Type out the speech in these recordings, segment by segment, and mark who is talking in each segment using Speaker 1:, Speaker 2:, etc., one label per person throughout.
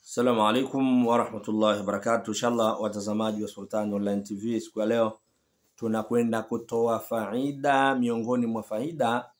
Speaker 1: Assalamu alaikum warahmatullahi wabarakatuh. Inshallah watazamaji wa Sultan Online TV, siku ya leo tunakwenda kutoa faida miongoni mwa faida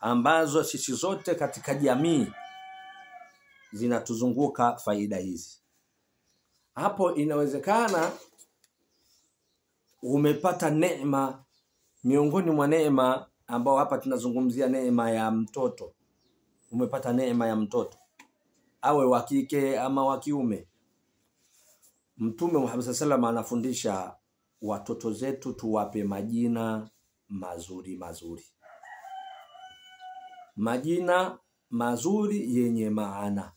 Speaker 1: ambazo sisi zote katika jamii zinatuzunguka faida hizi. Hapo inawezekana umepata neema, miongoni mwa neema ambao hapa tunazungumzia neema ya mtoto. Umepata neema ya mtoto, awe wa kike ama wa kiume. Mtume Muhammad sallallahu alaihi wasallam anafundisha watoto zetu tuwape majina mazuri mazuri, majina mazuri yenye maana.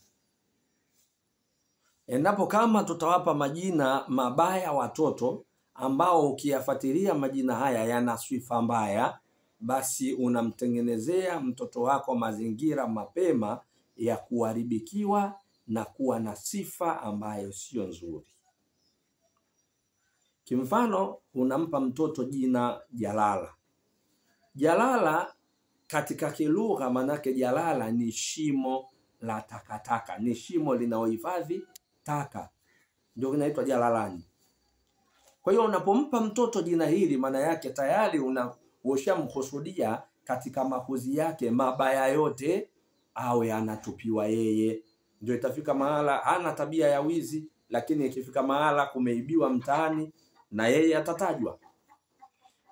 Speaker 1: Endapo kama tutawapa majina mabaya watoto ambao ukiyafuatilia majina haya yana sifa mbaya, basi unamtengenezea mtoto wako mazingira mapema ya kuharibikiwa na kuwa na sifa ambayo sio nzuri. Kimfano, unampa mtoto jina Jalala. Jalala katika kilugha manake Jalala ni shimo la takataka, ni shimo linalohifadhi taka, ndio inaitwa jalalani. Kwa hiyo unapompa mtoto jina hili, maana yake tayari ushamkusudia katika makuzi yake mabaya yote awe anatupiwa yeye. Ndio itafika mahala hana tabia ya wizi, lakini ikifika mahala kumeibiwa mtaani na yeye atatajwa.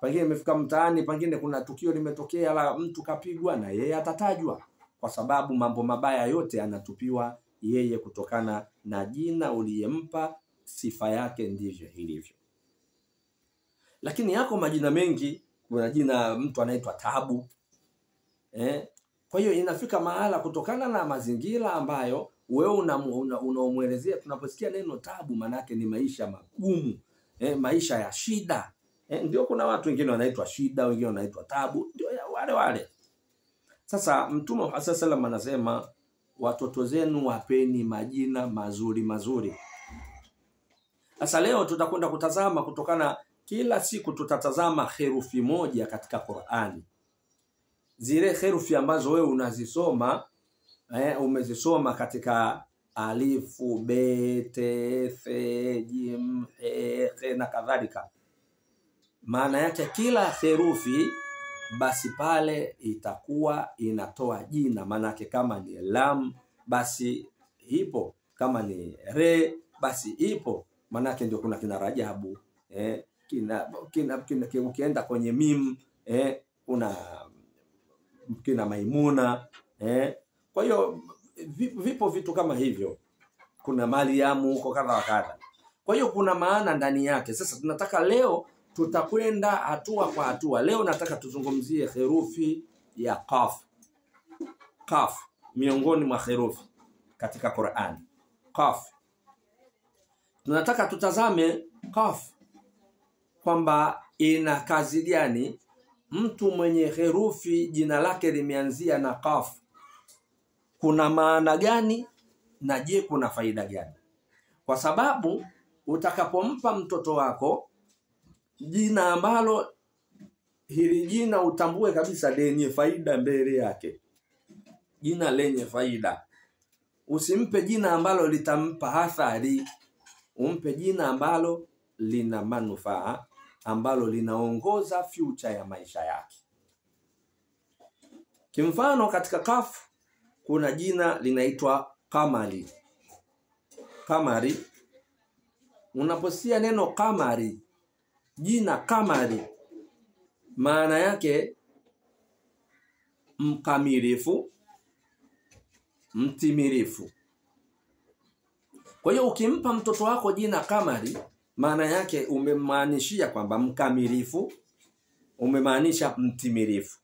Speaker 1: Pengine imefika mtaani, pengine kuna tukio limetokea la mtu kapigwa, na yeye atatajwa, kwa sababu mambo mabaya yote anatupiwa yeye kutokana na jina uliyempa, sifa yake ndivyo ilivyo. Lakini yako majina mengi, kuna jina mtu anaitwa Tabu. Kwa hiyo inafika mahala kutokana na mazingira ambayo wewe unamuelezea. Tunaposikia neno tabu manake ni maisha magumu, maisha ya shida. Ndio kuna watu wengine wanaitwa shida, wengine wanaitwa tabu, ndio wale wale. Sasa Mtume Muhammad sallallahu alaihi wasallam anasema watoto zenu wapeni majina mazuri mazuri. Sasa leo tutakwenda kutazama, kutokana kila siku tutatazama herufi moja katika Qur'ani. Zile herufi ambazo wewe unazisoma, umezisoma katika alifu, b, t, f, jim, he, he na kadhalika. Maana yake kila herufi basi pale itakuwa inatoa jina. Maana yake kama ni lam basi ipo, kama ni re basi ipo. Maana yake ndio kuna kina Rajabu, kina ukienda kwenye mim, kuna kina Maimuna, Kwa hiyo vipo vitu kama hivyo. Kuna Mariamu huko kadha wa kadha. Kwa hiyo kuna maana ndani yake. Sasa tunataka leo tutakwenda hatua kwa hatua. Leo nataka tuzungumzie herufi ya Qaf. Qaf miongoni mwa herufi katika Qur'an. Qaf. Tunataka tutazame Qaf kwamba ina kazi gani. Mtu mwenye herufi jina lake limeanzia na Qaf, kuna maana gani na je kuna faida gani? Kwa sababu utakapompa mtoto wako jina ambalo hili jina utambue kabisa lenye faida mbele yake, jina lenye faida. Usimpe jina ambalo litampa athari, umpe jina ambalo lina manufaa, ambalo linaongoza future ya maisha yake. Kimfano katika Qaf kuna jina linaitwa Kamari. Kamari. Unaposikia neno Kamari, jina Kamari, maana yake mkamilifu, mtimilifu. Kwa hiyo ukimpa mtoto wako jina Kamari, maana yake umemmaanishia kwamba mkamilifu, umemaanisha mtimilifu,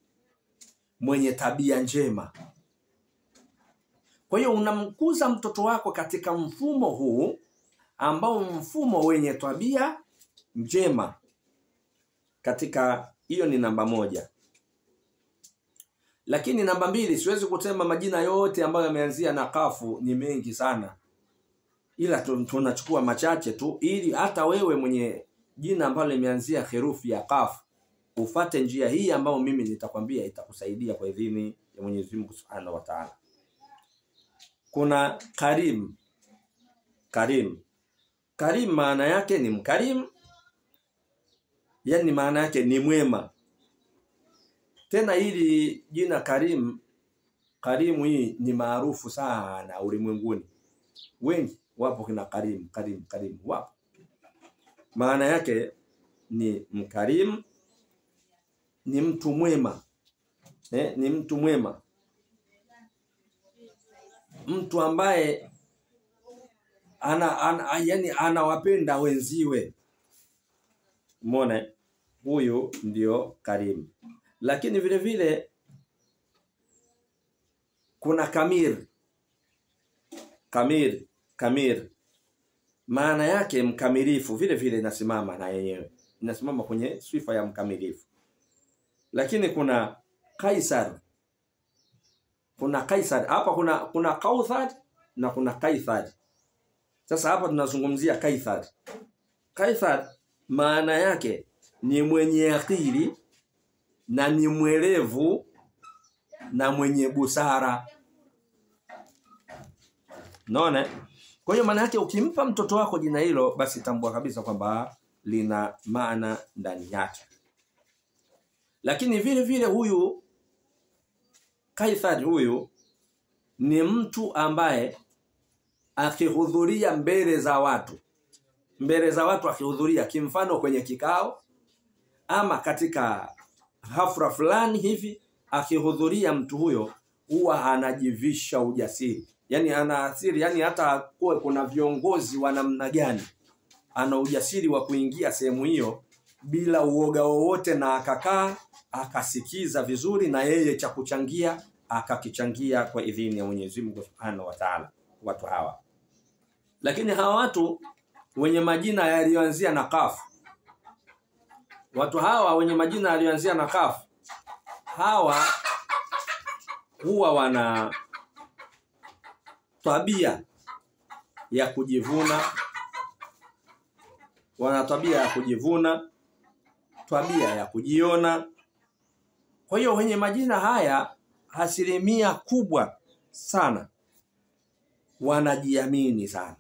Speaker 1: mwenye tabia njema. Kwa hiyo unamkuza mtoto wako katika mfumo huu ambao mfumo wenye tabia njema. Katika hiyo ni namba moja. Lakini namba mbili, siwezi kusema majina yote ambayo yameanzia na kafu, ni mengi sana, ila tunachukua machache tu ili hata wewe mwenye jina ambalo limeanzia herufi ya kafu ufate njia hii ambayo mimi nitakwambia itakusaidia kwa idhini ya Mwenyezi Mungu Subhanahu wa Ta'ala. Kuna Karim. Karim. Karim maana yake ni mkarimu, yani maana yake ni mwema. Tena hili jina Karim, Karimu hii ni maarufu sana ulimwenguni. Wengi wapo kina Karim, Karim, Karim wapo. Maana yake ni mkarimu, ni mtu mwema. Ni mtu mwema. Mtu ambaye yani anawapenda wenziwe. Umeona? Huyu ndio Karim. Lakini vile vile kuna Kamir. Kamir, Kamir. Maana yake mkamilifu, vile vile inasimama na yenyewe. Inasimama kwenye sifa ya mkamilifu. Lakini kuna Kaisar. Kuna Kaisar. Hapa kuna Kauthar na kuna Kaisar. Sasa hapa tunazungumzia Kaisar. Kaisar maana yake ni mwenye akili na ni mwelevu na mwenye busara. Unaona? Kwa hiyo maana yake ukimpa mtoto wako jina hilo, basi tambua kabisa kwamba lina maana ndani yake. Lakini vile vile huyu Kaisar huyu ni mtu ambaye akihudhuria mbele za watu, mbele za watu akihudhuria, kimfano kwenye kikao ama katika hafla fulani hivi, akihudhuria mtu huyo huwa anajivisha ujasiri. Yani ana asiri, yani hata kuwe kuna viongozi wa namna gani, ana ujasiri wa kuingia sehemu hiyo bila uoga wowote, na akakaa akasikiza vizuri, na yeye cha kuchangia akakichangia kwa idhini ya Mwenyezi Mungu Subhanahu wa Ta'ala. Watu hawa. Lakini hawa watu wenye majina yaliyoanzia na kaf, watu hawa wenye majina yaliyoanzia na kaf, hawa huwa wana tabia ya kujivuna, wana tabia ya kujivuna, tabia ya kujiona. Kwa hiyo wenye majina haya asilimia kubwa sana wanajiamini sana.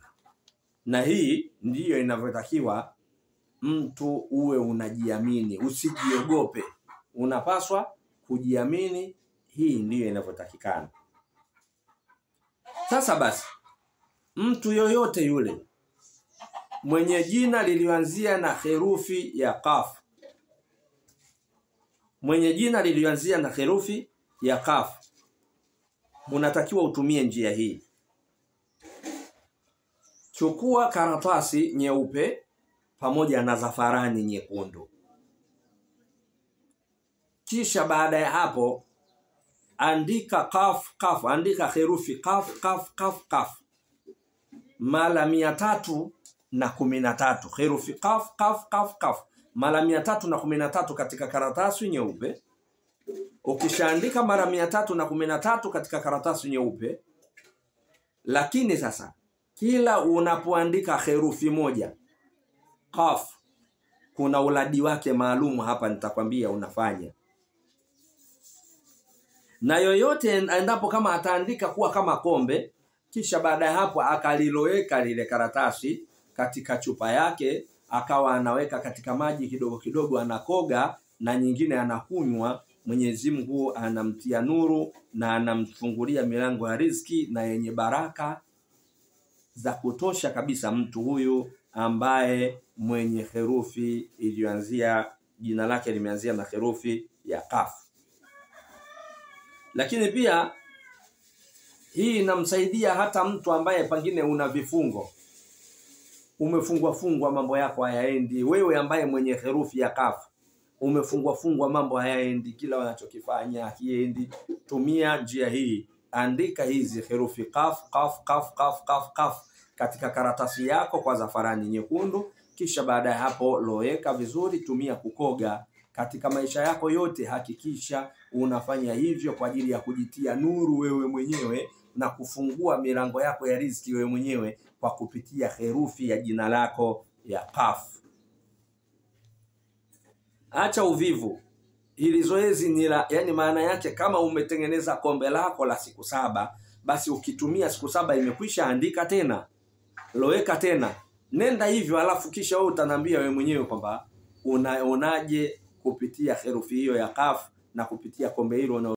Speaker 1: Na hii ndiyo inavyotakiwa mtu uwe unajiamini, usijiogope. Unapaswa kujiamini, hii ndiyo inavyotakikana. Sasa basi, mtu yoyote yule mwenye jina lilianzia na herufi ya kaf, mwenye jina lilianzia na herufi ya kaf, unatakiwa utumie njia hii. Chukua karatasi nyeupe pamoja na zafarani nyekundu. Kisha baada ya hapo andika kaf kaf, andika herufi kaf kaf kaf kaf mara 313, herufi kaf kaf kaf kaf mara 313 katika karatasi nyeupe. Ukishaandika mara 313 katika karatasi nyeupe, lakini sasa kila unapoandika herufi moja kaf, kuna uladi wake maalumu hapa nitakwambia unafanya. Na yoyote endapo kama ataandika kuwa kama kombe, kisha baada ya hapo akaliloweka lile karatasi katika chupa yake, akawa anaweka katika maji kidogo kidogo, anakoga na nyingine anakunywa, Mwenyezi Mungu anamtia nuru na anamfungulia milango ya riziki na yenye baraka za kutosha kabisa mtu huyu ambaye mwenye herufi iliyoanzia, jina lake limeanzia na herufi ya kaf. Lakini pia hii inamsaidia hata mtu ambaye pengine una vifungo, umefungwa fungwa mambo yako hayaendi. Wewe ambaye mwenye herufi ya kaf, umefungwa fungwa mambo hayaendi, kila wanachokifanya hakiendi, tumia njia hii. Andika hizi herufi kaf kaf kaf kaf kaf kaf katika karatasi yako kwa zafarani nyekundu, kisha baada ya hapo loweka vizuri, tumia kukoga. Katika maisha yako yote hakikisha unafanya hivyo kwa ajili ya kujitia nuru wewe mwenyewe na kufungua milango yako ya riziki wewe mwenyewe kwa kupitia herufi ya jina lako ya kaf. Acha uvivu. Hili zoezi ni la, yani maana yake kama umetengeneza kombe lako la siku 7, basi ukitumia siku 7 imekwisha, andika tena. Loweka tena, nenda hivyo, alafu kisha wewe utaniambia wewe mwenyewe kwamba unaonaje kupitia herufi hiyo ya kaf na kupitia kombe hilo.